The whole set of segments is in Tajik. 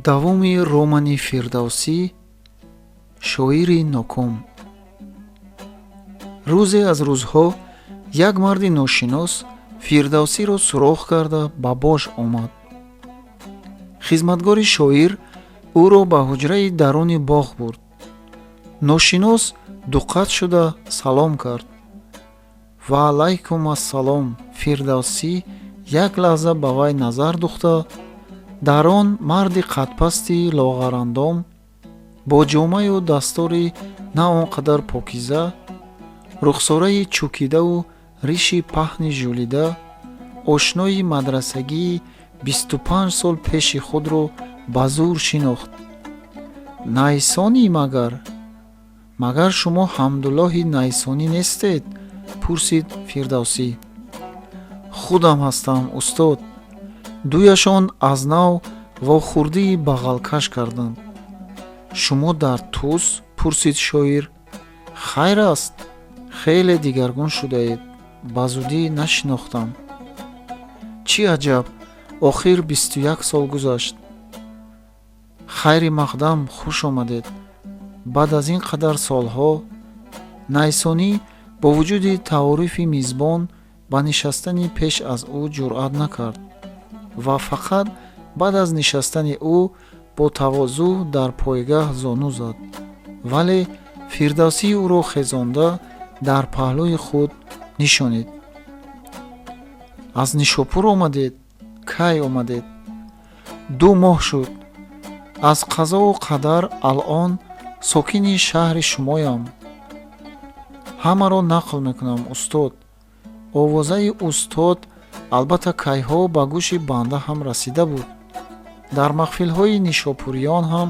Давоми романи Фирдавсӣ «Шоири ноком». Рӯзе аз рӯзҳо як марди ношинос Фирдавсиро суроғ карда, ба бош омад. Хизматгори шоир ӯро ба ҳуҷраи даруни боғ бурд. Ношинос дуқат шуда салом кард. Ва алайкум ассалом. Фирдавсӣ як лаҳза ба вай назар духта, дар он марди қадпасти лоғарандом, бо ҷомаю дастори на он қадар покиза, рухсораи чӯкидаву риши паҳни жӯлида, ошнои мадрасагии 25 сол пеши худро ба зур шинохт. Найсонӣ? Магар шумо Ҳамдуллоҳи Найсонӣ нестед? — пурсид Фирдавсӣ. Худам ҳастам, устод. Дуяшон аз нав вохӯрдии бағалкаш карданд. Шумо дар Тус? — пурсид шоир. Хайр аст? Хеле дигаргун шудаед, ба зудӣ нашинохтам. Чӣ аҷаб, охир 21 сол гузашт. Хайри мақдам, хуш омадед. Баъд аз ин қадар солҳо. Найсонӣ бо вуҷуди таорифи мизбон ба нишастани пеш аз ӯ ҷуръат накард ва фақат баъд аз нишастани ӯ бо тавозӯъ дар пойгаҳ зону зад, вале Фирдавсӣ ӯро хезонда, дар паҳлӯи худ нишонид. Аз Нишопур омадед? Кай омадед? 2 моҳ шуд. Аз қазову қадар алъон сокини шаҳри шумоям. Ҳамаро нақл мекунам, устод. Овозаи устод албатта кайҳо ба гӯши банда ҳам расида буд. Дар маҳфилҳои нишопуриён ҳам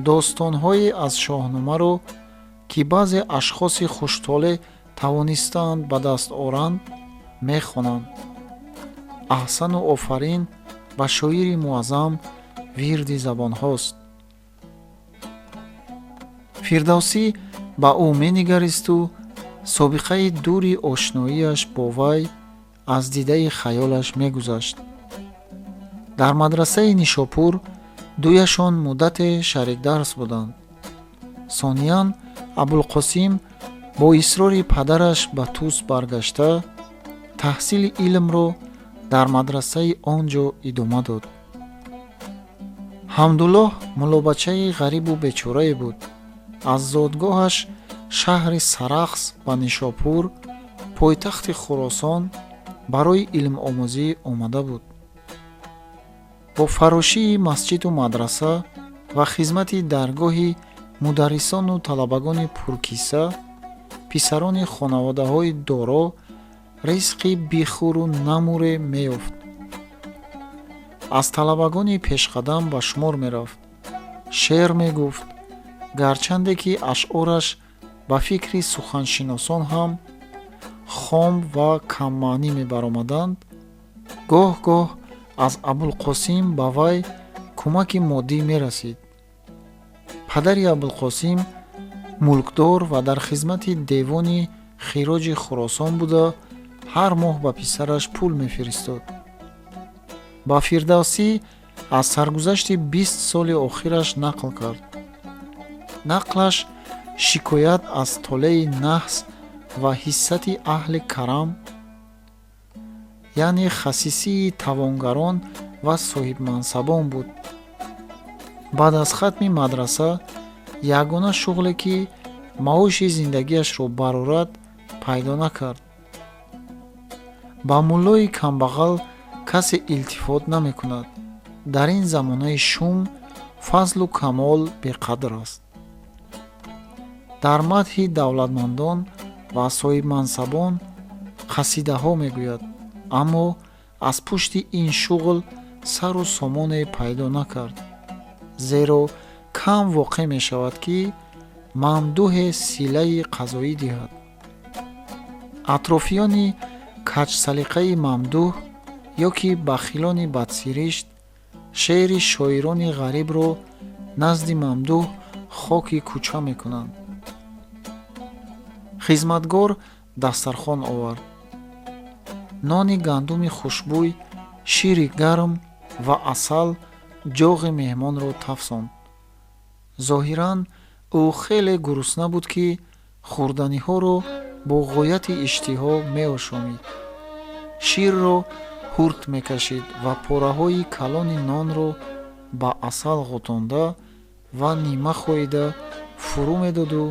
достонҳое аз Шоҳномаро, ки баъзе ашхоси хуштолеъ тавонистаанд ба даст оранд, мехонанд. Аҳсану офарин ба шоири муаззам, вирди забонҳост. Фирдавсӣ ба ӯ менигаристу собиқаи дури ошноияш бо вай аз дидаи хаёлаш мегузашт. Дар мадрасаи Нишопур дуяшон муддате шарикдарс буданд. Сониян Абулқосим бо исрори падараш ба Тус баргашта, таҳсили илмро дар мадрасаи он ҷо идома дод. Ҳамдуллоҳ муллобачаи ғарибу бечорае буд. Аз зодгоҳаш, шаҳри Сарахс, ба Нишопур, пойтахти Хуросон, барои илмомӯзӣ омада буд. Бо фарошии масҷиду мадраса ва хизмати даргоҳи мударрисону талабагони пуркиса, писарони хонаводаҳои доро, ризқи бихӯру намӯре меёфт. Аз талабагони пешқадам ба шумор мерафт. Шеър мегуфт, гарчанде ки ашъораш ба фикри суханшиносон ҳам хом ва каммаънӣ мебаромаданд. Гоҳ-гоҳ аз Абулқосим ба вай кӯмаки моддӣ мерасид. Падари Абулқосим мулкдор ва дар хизмати девони хироҷи Хуросон буда, ҳар моҳ ба писараш пул мефиристод. Ба Фирдавсӣ аз саргузашти 20 соли охираш нақл кард. Нақлаш шикоят аз толеи наҳс ва ҳиссати аҳли карам, яъне хасисии тавонгарон ва соҳибмансабон буд. Баъд аз хатми мадраса ягона шуғле, ки маоши зиндагиашро барорад, пайдо накард. Ба муллои камбағал касе илтифот намекунад. Дар ин замонаи шум фазлу камол беқадр аст. Дар мадҳи давлатмандон ва соҳибмансабон қасидаҳо мегӯяд, аммо аз пушти ин шуғл сару сомоне пайдо накард, зеро кам воқеъ мешавад, ки мамдуҳе силаи қазоӣ диҳад. Атрофиёни каҷсалиқаи мамдуҳ ё ки бахилони бадсиришт шеъри шоирони ғарибро назди мамдуҳ хоки кӯча мекунанд. Хизматгор дастархон овард. Нони гандуми хушбӯй, шири гарм ва асал ҷоғи меҳмонро тафсонд. Зоҳиран, ӯ хеле гурусна буд, ки хӯрданиҳоро бо ғояти иштиҳо меошомид, ширро ҳурт мекашид ва пораҳои калони нонро ба асал ғӯтонда ва нима хоида фурӯ медоду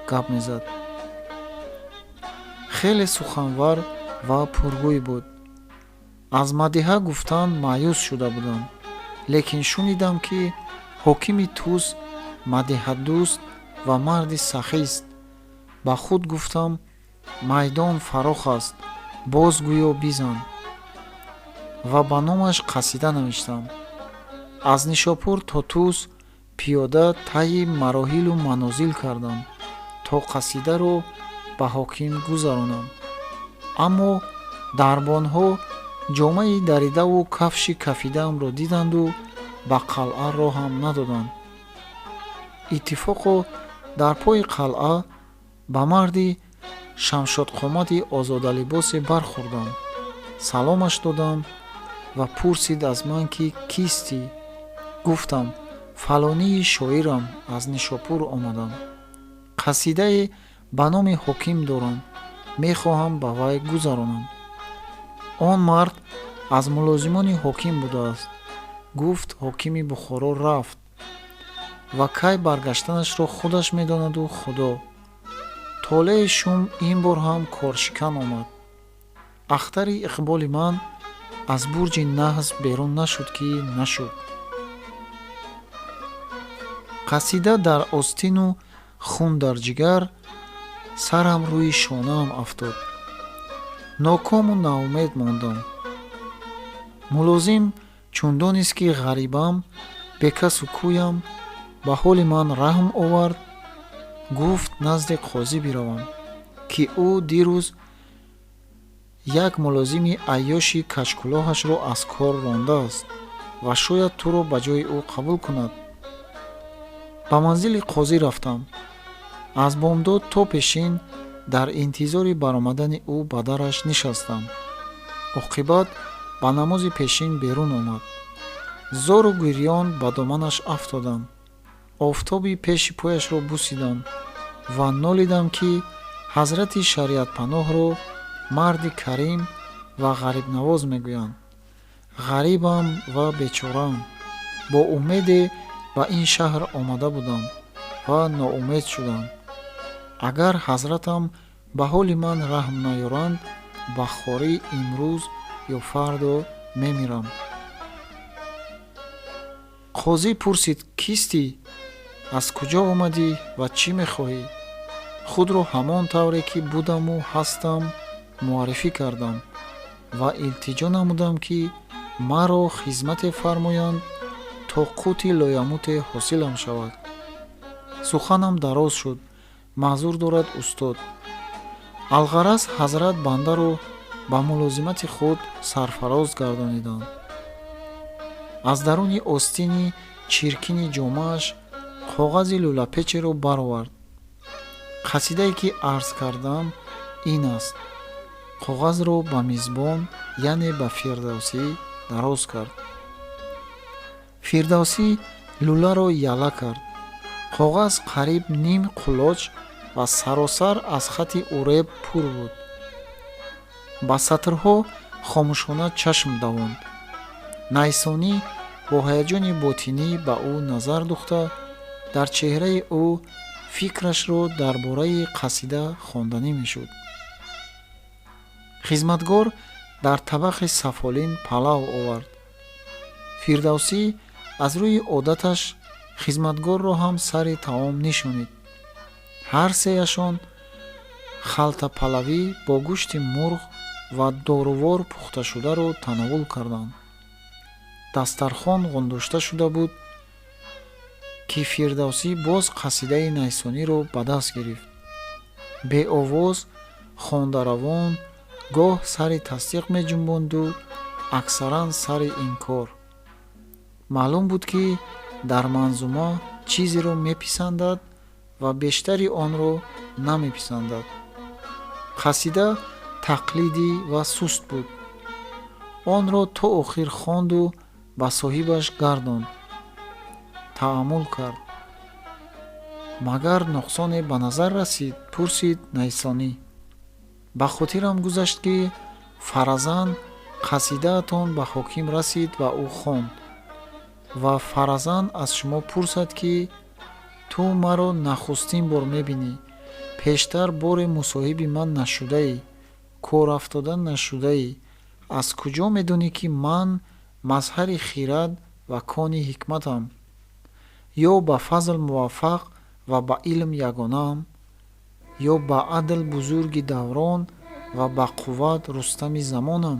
гап мезад. Хеле суханвар ва пургӯй буд. Аз мадиҳа гуфтан маъюс шуда будам, лекин шунидам, ки ҳокими Тӯс мадиҳадӯст ва марди сахист. Ба худ гуфтам: майдон фарох аст, боз гӯё бизан. Ва ба номаш қасида навиштам. Аз Нишопур то Тӯс пиёда тайи мароҳилу манозил кардам, то қасидаро ба ҳоким гузаронам. Аммо дарбонҳо ҷомаи даридаву кафши кафидаамро диданду ба қалъа роҳам надоданд. Иттифоқо дар пои қалъа ба марди шамшодқомати озодалибосе бархӯрдам. Саломаш додам ва пурсид аз ман, ки кистӣ? Гуфтам: фалонии шоирам, аз Нишопур омадам, қасидае ба номи ҳоким дорам, мехоҳам ба вай гузаронам. Он мард аз мулозимони ҳоким будааст. Гуфт: ҳокими Бухоро рафт ва кай баргаштанашро худаш медонаду Худо. Толеи шум ин бор ҳам коршикан омад. Ахтари иқболи ман аз бурҷи наҳс берун нашуд, ки нашуд. Қасида дар остину хун дар ҷигар, сарам рӯи шонаам афтод. Нокому ноумед мондам. Мулозим чун донист, ки ғарибам, бекасу кӯям, ба ҳоли ман раҳм овард. Гуфт назди қозӣ биравам, ки ӯ дирӯз як мулозими айёши каҷкулоҳашро аз кор рондааст ва шояд туро ба ҷои ӯ қабул кунад. Ба манзили қозӣ рафтам. Аз бомдод то пешин дар интизори баромадани ӯ ба дараш нишастам. Оқибат ба намози пешин берун омад. Зору гирён ба доманаш афтодам, офтоби пеши пояшро бусидам ва нолидам, ки ҳазрати шариатпаноҳро марди карим ва ғарибнавоз мегӯянд. Ғарибам ва бечораам. Бо умеде ба ин шаҳр омада будам ва ноумед шудам. Агар ҳазратам ба ҳоли ман раҳм наёранд, ба хорӣ имрӯз ё фардо мемирам. Қозӣ пурсид: кистӣ, аз куҷо омадӣ ва чӣ мехоҳӣ? Худро ҳамон тавре ки будаму ҳастам муаррифӣ кардам ва илтиҷо намудам, ки маро хизмате фармоянд, то қути лоямуте ҳосилам шавад. Суханам дароз шуд, маъзур дорад устод. Алғараз, ҳазрат бандаро ба мулозимати худ сарфароз гардониданд. Аз даруни остини чиркини ҷомааш коғази лӯлапечеро баровард. Қасидае, ки арз кардам, ин аст. Коғазро ба мизбон, яъне ба Фирдавсӣ, дароз кард. Фирдавсӣ лӯларо яла кард. Коғаз қариб ним қулоч ва саросар аз хати уреб пур буд. Ба сатрҳо хомӯшона чашм давонд. Найсонӣ бо ҳаяҷони ботинӣ ба ӯ назар духта, дар чеҳраи ӯ фикрашро дар бораи қасида хонданӣ мешуд. Хизматгор дар табақи сафолин палав овард. Фирдавсӣ аз рӯи одаташ хизматгорро ҳам сари таом нишонид. Ҳар сеяшон халтапалавӣ бо гӯшти мурғ ва дорувор пухташударо тановул карданд. Дастархон ғундошта шуда буд, ки Фирдавсӣ боз қасидаи Найсониро ба даст гирифт. Беовоз хондаравон гоҳ сари тасдиқ меҷунбонду аксаран сари инкор. Маълум буд, ки дар манзума чизеро меписандад ва бештари онро намеписандад. Қасида тақлидӣ ва суст буд. Онро то охир хонду ба соҳибаш гардонд. Тааммул кард. Магар нуқсоне ба назар расид? Пурсид Найсонӣ. Ба хотирам гузашт, ки фаразан қасидаатон ба ҳоким расид ва ӯ хонд. Ва фаразан аз шумо пурсад, ки ту маро нахустин бор мебинӣ, пештар боре мусоҳиби ман нашудаӣ, корафтода нашудаӣ, аз куҷо медонӣ, ки ман мазҳари хирад ва кони ҳикматам, ё ба фазл муваффақ ва ба илм ягонаам, ё ба адл бузурги даврон ва ба қувват Рустами замонам?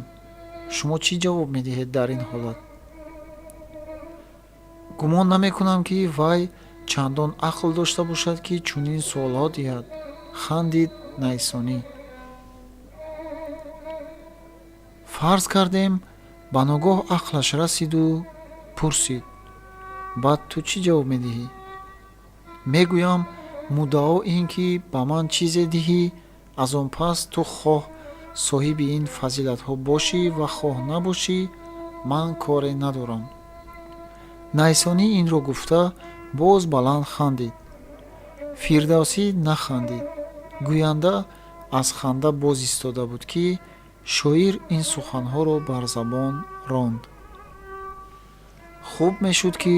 Шумо чӣ ҷавоб медиҳед дар ин ҳолат? Гумон намекунам, ки вай чандон ақл дошта бошад, ки чунин суолҳо диҳад, хандид Найсонӣ. Фарз кардем, ба ногоҳ ақлаш расиду пурсид, баъд ту чӣ ҷавоб медиҳӣ? Мегӯям, муддао ин ки ба ман чизе диҳӣ, аз он пас ту хоҳ соҳиби ин фазилатҳо бошӣ ва хоҳ набошӣ, ман коре надорам. Найсонӣ инро гуфта боз баланд хандид. Фирдавсӣ нахандид. Гӯянда аз ханда боз истода буд, ки шоир ин суханҳоро бар забон ронд. Хуб мешуд, ки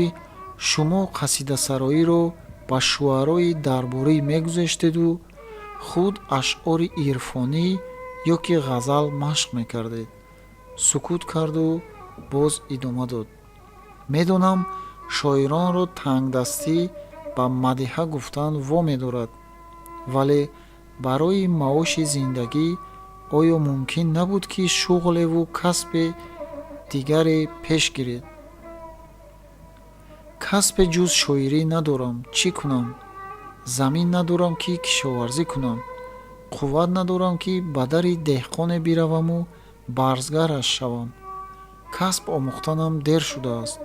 шумо қасидасароиро ба шуарои дарборӣ мегузоштеду худ ашъори ирфонӣ ё ки ғазал машқ мекардед. Сукут карду боз идома дод. Медонам, шоиронро тангдастӣ ба мадиҳа гуфтан во медорад, вале барои маоши зиндагӣ оё мумкин набуд, ки шуғлеву касбе дигаре пеш гиред? Касбе ҷуз шоирӣ надорам, чӣ кунам? Замин надорам, ки кишоварзӣ кунам, қувват надорам, ки ба дари деҳқоне бираваму барзгараш шавам. Касб омӯхтанам дер шудааст.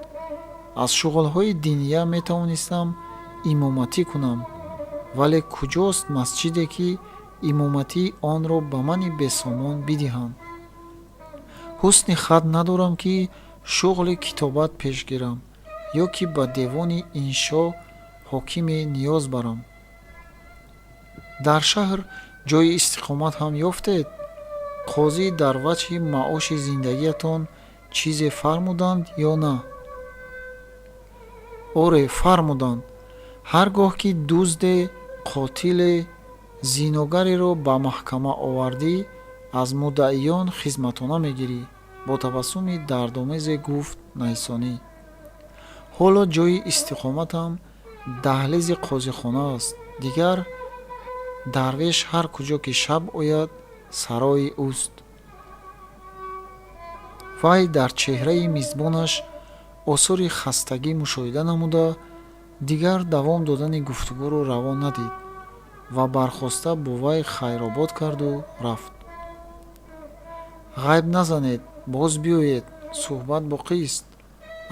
Аз шуғлҳои диния метавонистам имоматӣ кунам, вале куҷост масҷиде, ки имоматии онро ба мани бесомон бидиҳанд? Ҳусни хат надорам, ки шуғли китобат пеш гирам ё ки ба девони иншо ҳокиме ниёз барам. Дар шаҳр ҷойи истиқомат ҳам ёфтед? Қозӣ дар ваҷҳи маоши зиндагиятон чизе фармуданд ё на? Оре, фармуданд. Ҳар гоҳ ки дузде, қотиле, зиногареро ба маҳкама овардӣ, аз муддаиён хизматона мегирӣ, бо табассуми дардомезе гуфт Найсонӣ. Ҳоло ҷойи истиқоматам даҳлизи қозихона аст. Дигар дарвеш ҳар куҷо ки шаб ояд, сарои ӯст. Вай дар чеҳраи мизбонаш осори хастагӣ мушоҳида намуда, дигар давом додани гуфтугӯро раво надид ва бархоста бо вай хайробод карду рафт. Ғайб назанед, боз биёед, суҳбат боқист,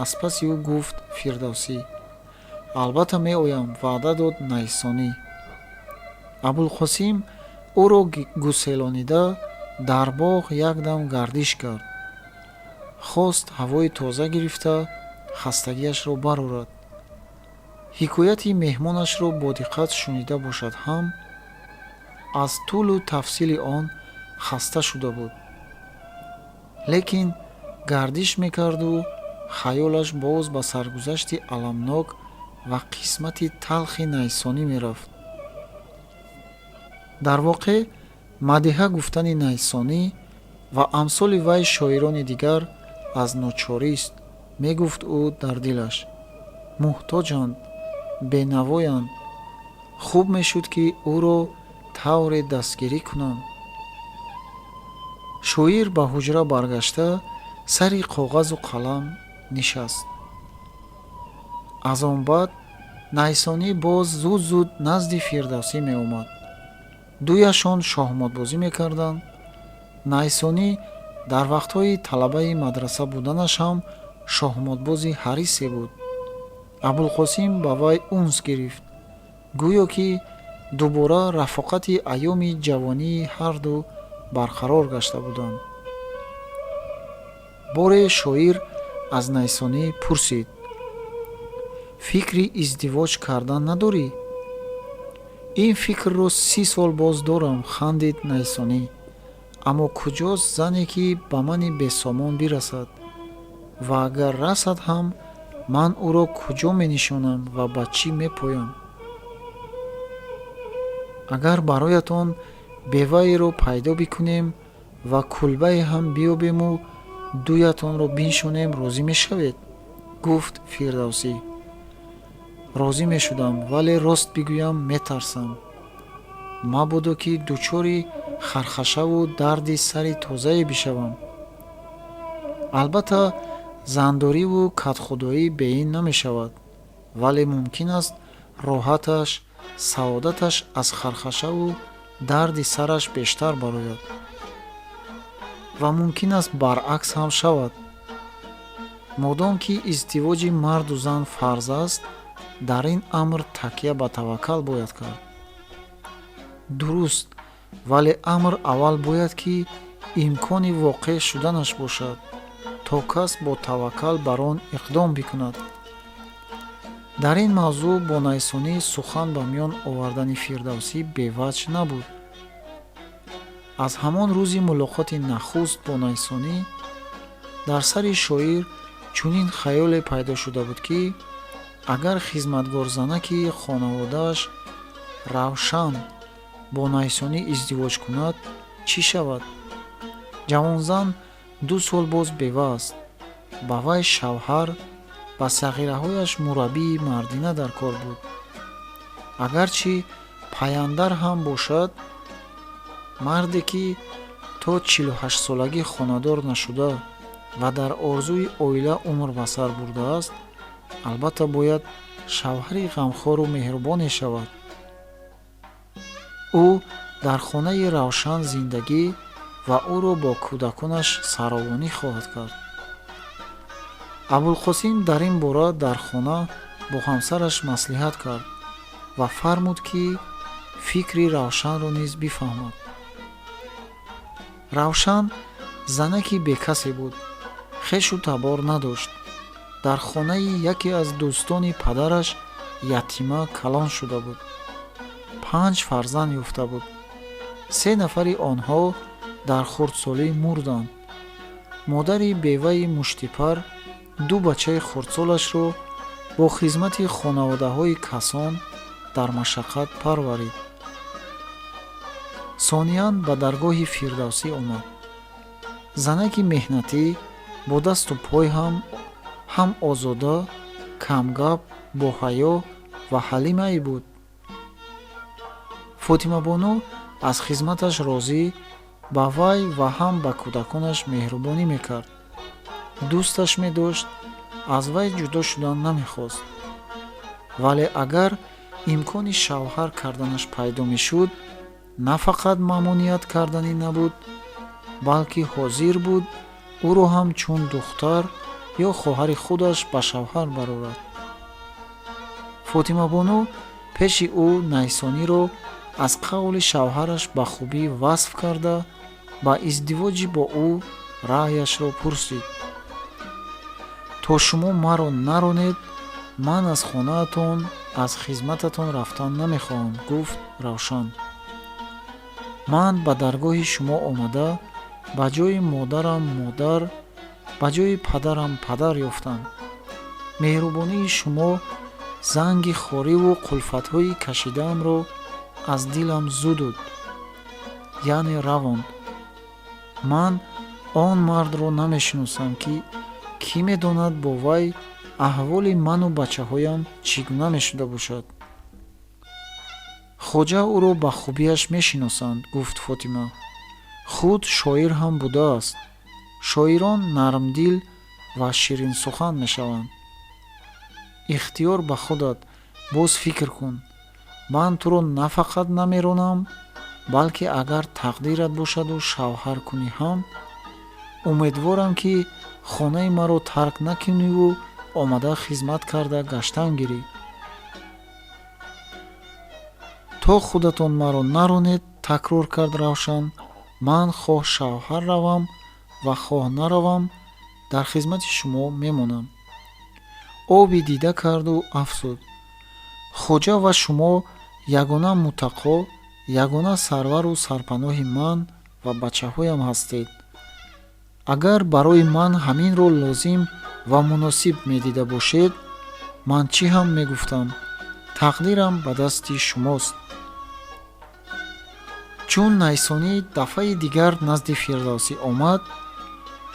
аз паси ӯ гуфт Фирдавсӣ. Албатта меоям, ваъда дод Найсонӣ. Абулқосим ӯро гуселонида дар боғ якдам гардиш кард. Хост ҳавои тоза гирифта хастагиашро барорад. Ҳикояти меҳмонашро бо диққат шунида бошад ҳам, аз тӯлу тафсили он хаста шуда буд. Лекин гардиш мекарду хаёлаш боз ба саргузашти аламнок ва қисмати талхи Найсонӣ мерафт. Дар воқеъ мадиҳа гуфтани Найсонӣ ва амсоли вай шоирони дигар аз ночорист, мегуфт ӯ дар дилаш. Муҳтоҷанд, бенавоянд. Хуб мешуд, ки ӯро тавре дастгирӣ кунанд. Шоир ба ҳуҷра баргашта сари коғазу қалам нишаст. Аз он баъд Найсонӣ боз зуд-зуд назди Фирдавсӣ меомад. Дуяшон шоҳмотбозӣ мекарданд. Найсонӣ дар вақтҳои талабаи мадраса буданаш ҳам шоҳмотбози ҳарисе буд. Абулқосим ба вай унс гирифт, гӯё ки дубора рафоқати айёми ҷавонии ҳарду барқарор гашта буданд. Боре шоир аз Найсонӣ пурсид: Фикри издивоҷ кардан надорӣ? Ин фикрро 30 сол боз дорам, хандид Найсонӣ. Аммо куҷост зане, ки ба мани бесомон бирасад? Ва агар расад ҳам, ман ӯро куҷо менишонам ва ба чӣ мепоям? Агар бароятон беваеро пайдо бикунем ва кулбае ҳам биёбему дуятонро биншонем, розӣ мешавед? Гуфт Фирдавсӣ. Розӣ мешудам, вале рост бигӯям, метарсам. Мабодо ки дучори хархашаву дарди сари тозае бишавам. Албатта, зандориву кадхудоӣ бе ин намешавад, вале мумкин аст роҳаташ, саодаташ аз хархашаву дарди сараш бештар барояд. Ва мумкин аст баръакс ҳам шавад. Модом ки издивоҷи марду зан фарз аст, дар ин амр такя ба таваккал бояд кард. Дуруст, вале амр аввал бояд ки имкони воқеъ шуданаш бошад, то кас бо таваккал бар он иқдом бикунад. Дар ин мавзӯъ бо Найсонӣ сухан ба миён овардани Фирдавсӣ беваҷҳ набуд. Аз ҳамон рӯзи мулоқоти нахуст бо Найсонӣ дар сари шоир чунин хаёле пайдо шуда буд, ки агар хизматгорзанаки хонаводааш Равшан бо Найсонӣ издивоҷ кунад, чӣ шавад? Ҷавонзан 2 сол боз бева аст. Ба вай шавҳар, ба сағираҳояш мураббии мардина дар кор буд. Агарчи паяндар ҳам бошад, марде ки то 48-солагӣ хонадор нашуда ва дар орзуи оила умр ба сар бурдааст, албатта бояд шавҳари ғамхору меҳрубоне шавад. Ӯ дар хонаи Равшан зиндагӣ ва ӯро бо кӯдаконаш саровонӣ хоҳад кард. Абулқосим дар ин бора дар хона бо ҳамсараш маслиҳат кард ва фармуд, ки фикри Равшанро низ бифаҳмад. Равшан занаки бекасе буд, хешу табор надошт. Дар хонаи яке аз дӯстони падараш ятима калон шуда буд. 5 фарзанд ёфта буд. 3 нафари онҳо дар хурдсолӣ мурданд. Модари беваи муштипар 2 бачаи хурдсолашро бо хизмати хонаводаҳои касон дар машаққат парварид. Сониян ба даргоҳи Фирдавсӣ омад. Занаки меҳнатӣ, бо дасту пой ҳам озода, камгап, боҳаё ва ҳалимае буд. Фотимабону аз хизматаш розӣ, ба вай ва ҳам ба кӯдаконаш меҳрубонӣ мекард. Дӯсташ медошт, аз вай ҷудо шудан намехост. Вале агар имкони шавҳар карданаш пайдо мешуд, на фақат мамоният карданӣ набуд, балки ҳозир буд ӯро ҳам чун духтар ё хоҳари худаш ба шавҳар барорад. Фотимабону пеши ӯ Найсониро аз қавли шавҳараш ба хубӣ васф карда, ба издивоҷи бо ӯ раъяшро пурсид. То шумо маро наронед, ман аз хонаатон, аз хизмататон рафтан намехоҳам, гуфт Равшан. Ман ба даргоҳи шумо омада, ба ҷои модарам модар, ба ҷои падарам падар ёфтам. Меҳрубонии шумо занги хориву қулфатҳои кашидаамро аз дилам зудуд, яъне равонд. Ман он мардро намешиносам, ки кӣ медонад бо вай аҳволи ману бачаҳоям чӣ гуна мешуда бошад. Хоҷа ӯро ба хубиаш мешиносанд, гуфт Фотима. Худ шоир ҳам будааст. Шоирон нармдил ва ширинсухан мешаванд. Ихтиёр ба худат, боз фикр кун. Ман туро на фақат намеронам, балки агар тақдират бошаду шавҳар кунӣ ҳам, умедворам, ки хонаи маро тарк накуниву омада хизмат карда гаштан гирӣ. То худатон маро наронед, такрор кард Равшан, ман хоҳ шавҳар равам ва хоҳ наравам, дар хизмати шумо мемонам. Оби дида карду афзуд: хоҷа ва шумо ягона муттақо, ягона сарвару сарпаноҳи ман ва бачаҳоям ҳастед. Агар барои ман ҳаминро лозим ва муносиб медида бошед, ман чӣ ҳам мегуфтам, тақдирам ба дасти шумост. Чун Найсонӣ дафъаи дигар назди Фирдавсӣ омад,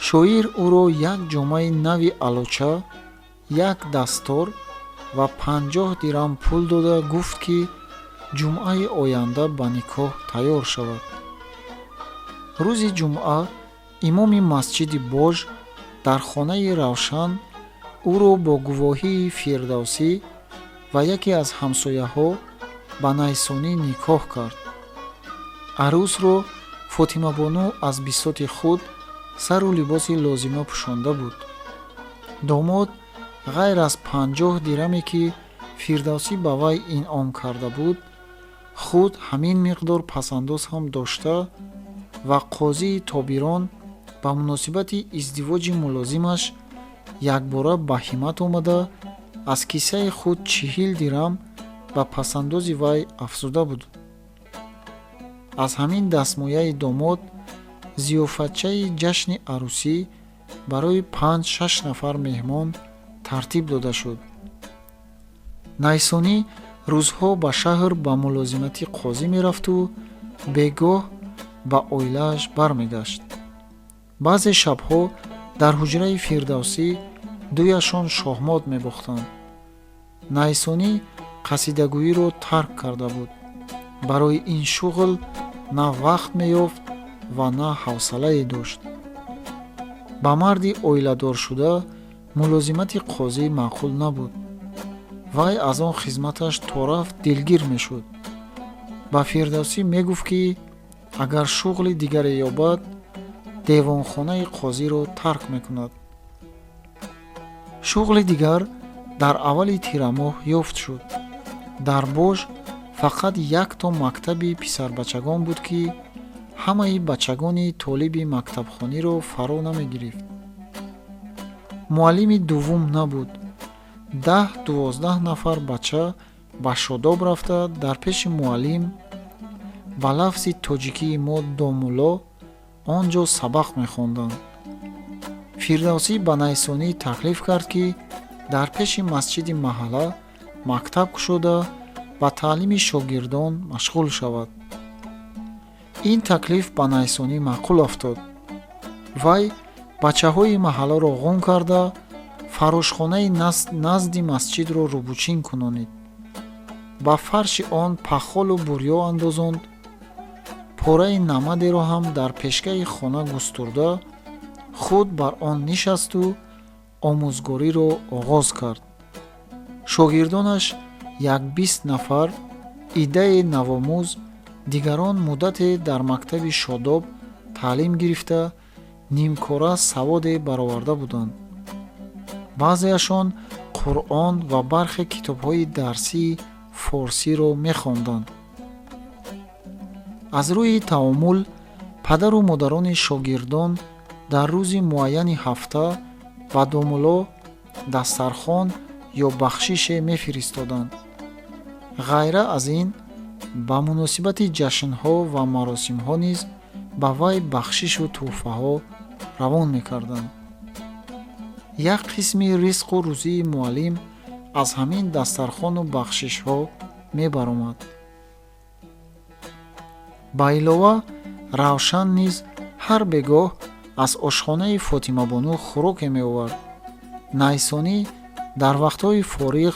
шоир ӯро як ҷомаи нави алоча, як дастор ва 50 дирам пул дода гуфт, ки ҷумъаи оянда ба никоҳ тайёр шавад. Рӯзи ҷумъа имоми масҷиди Бож дар хонаи Равшан ӯро бо гувоҳии Фирдавсӣ ва яке аз ҳамсояҳо ба Найсонӣ никоҳ кард. Арӯсро Фотимабону аз бисоти худ сару либоси лозима пӯшонда буд. Домод ғайр аз 50 дираме, ки Фирдавсӣ ба вай инъом карда буд, худ ҳамин миқдор пасандоз ҳам дошта ва қозии Тобирон ба муносибати издивоҷи мулозимаш якбора ба ҳиммат омада, аз киссаи худ 40 дирам ба пасандози вай афзуда буд. Аз ҳамин дастмояи домод зиёфатчаи ҷашни арӯсӣ барои 5-6 нафар меҳмон тартиб дода шуд. Найсонӣ рӯзҳо ба шаҳр ба мулозимати қозӣ мерафту бегоҳ ба оилааш бармегашт. Баъзе шабҳо дар ҳуҷраи Фирдавсӣ дуяшон шоҳмот мебохтанд. Найсонӣ қасидагӯиро тарк карда буд. Барои ин шуғл на вақт меёфт ва на ҳавсалае дошт. Ба марди оиладоршуда мулозимати қозӣ маъқул набуд. Вай аз он хизматаш то рафт дилгир мешуд. Ба Фирдавсӣ мегуфт, ки агар шуғли дигаре ёбад, девонхонаи қозиро тарк мекунад. Шуғли дигар дар аввали тирамоҳ ёфт шуд. Дар Бож фақат якто мактаби писарбачагон буд, ки ҳамаи бачагони толиби мактабхониро фаро намегирифт. Муаллими дуввум набуд. 10-12 нафар бача ба Шодоб рафта, дар пеши муаллим, ба лафзи тоҷикии мо домулло, он ҷо сабақ мехонданд. Фирдавсӣ ба Найсонӣ таклиф кард, ки дар пеши масҷиди маҳалла мактаб кушода, ба таълими шогирдон машғул шавад. Ин таклиф ба Найсонӣ маъқул афтод. Вай бачаҳои маҳалларо ғун карда, фарошхонаи назди масҷидро рӯбучин кунонид, ба фарши он пахолу бурё андозонд, пораи намадеро ҳам дар пешгаҳи хона густурда, худ бар он нишасту омӯзгориро оғоз кард. Шогирдонаш як 20 нафар, иддаи навомӯз, дигарон муддате дар мактаби Шодоб таълим гирифта, нимкора саводе бароварда буданд. Баъзеашон Қуръон ва бархе китобҳои дарсии форсиро мехонданд. Аз рӯи таомул падару модарони шогирдон дар рӯзи муайяни ҳафта ба домулло дастархон ё бахшише мефиристоданд. Ғайра аз ин, ба муносибати ҷашнҳо ва маросимҳо низ ба вай бахшишу тӯҳфаҳо равон мекарданд. Як қисми ризқу рӯзии муаллим аз ҳамин дастархону бахшишҳо мебаромад. Ба илова, Равшан низ ҳар бегоҳ аз ошхонаи Фотимабону хӯроке меовард. Найсонӣ дар вақтҳои фориғ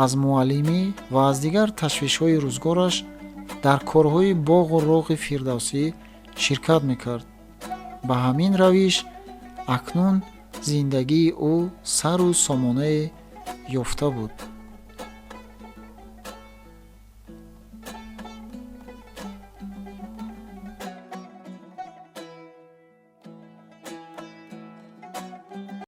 аз муаллимӣ ва аз дигар ташвишҳои рӯзгораш дар корҳои боғу роғи Фирдавсӣ ширкат мекард. Ба ҳамин равиш акнун зиндагии ӯ сару сомонае ёфта буд.